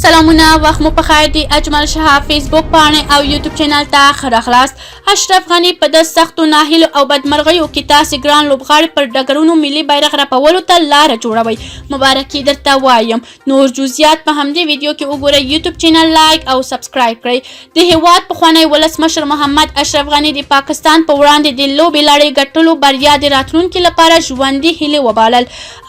سلامونه، وخت مو پخیر. دی اجمل شهاب فیسبوک پاڼې او یوټیوب چینل ته ښه راغلاست. اشرف غني په د سختو ناهیلو او بدمرغیو کې تاسې ګران لوبغاړي پر ډګرونو ملي بیرغ رپولو ته لاره جوړوئ، مبارکي درته وایم. نور جزئیات په همدې ویډیو کې وګورئ. یوټیوب چینل لایک او سبسکرایب کړئ. د هیواد پخوانی ولسمشر محمد اشرف غني د پاکستان په وړاندې د لوبې لړۍ ګټلو بریا د راتلونکي لپاره ژوندي هیلې وبالل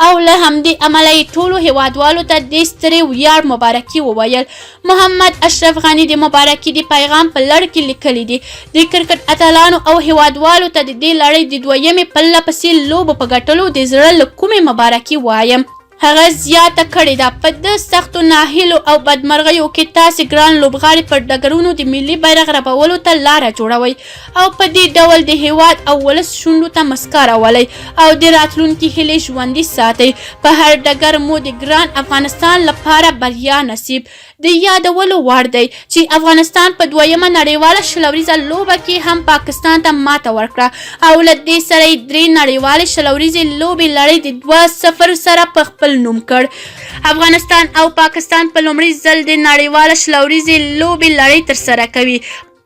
او له همدې امله یې ټولو هیوادوالو ته دې سترې ویاړ مبارکي وویل. محمد اشرف غني د مبارکي د پیغام په لړ کې لیکلي دي، د کرکټ اتلانو او هیوادوالو ته د دې لړۍ د دویمې پرله پسې لوبو په ګټلو د زړه له کومې مبارکي وایم. هغه زیاته کړې ده، په ده سختو ناهیلو او بدمرغیو کې تاسې ګران لوبغاړي پر ډګرونو د ملي بیرغ رپولو ته لاره جوړوئ او په دې ډول د هیواد او ولس شونډو ته مسکا راولئ او د راتلونکي هیلې ژوندي ساتئ. په هر ډګر مو د ګران افغانستان لپاره بریا نصیب. د یادولو وړ دی چې افغانستان په دویمه نړیواله 20 اوریزه لوبه کې هم پاکستان ته ماته ورکړه او له دې سره یې درې نړیوالې 20 اوریزې لوبې لړۍ د 2-0 سره په خپل نوم کړ. افغانستان او پاکستان په لومړي ځل د نړیواله 20 اوریزې لوبې لړۍ ترسره کوي،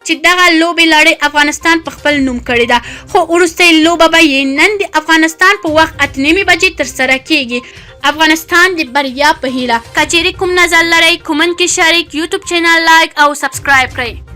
چې دغه لوبې لړۍ افغانستان په خپل نوم کړې ده، خو وروستۍ لوبه به یې نن د افغانستان په وخت 8:30 بجې ترسره کیږي. افغانستان د بریا په هیله. که چیرې کوم نظر لرئ، کومنټ کې شریک، یوټیوب چینل لایک او سبسکرایب کړئ.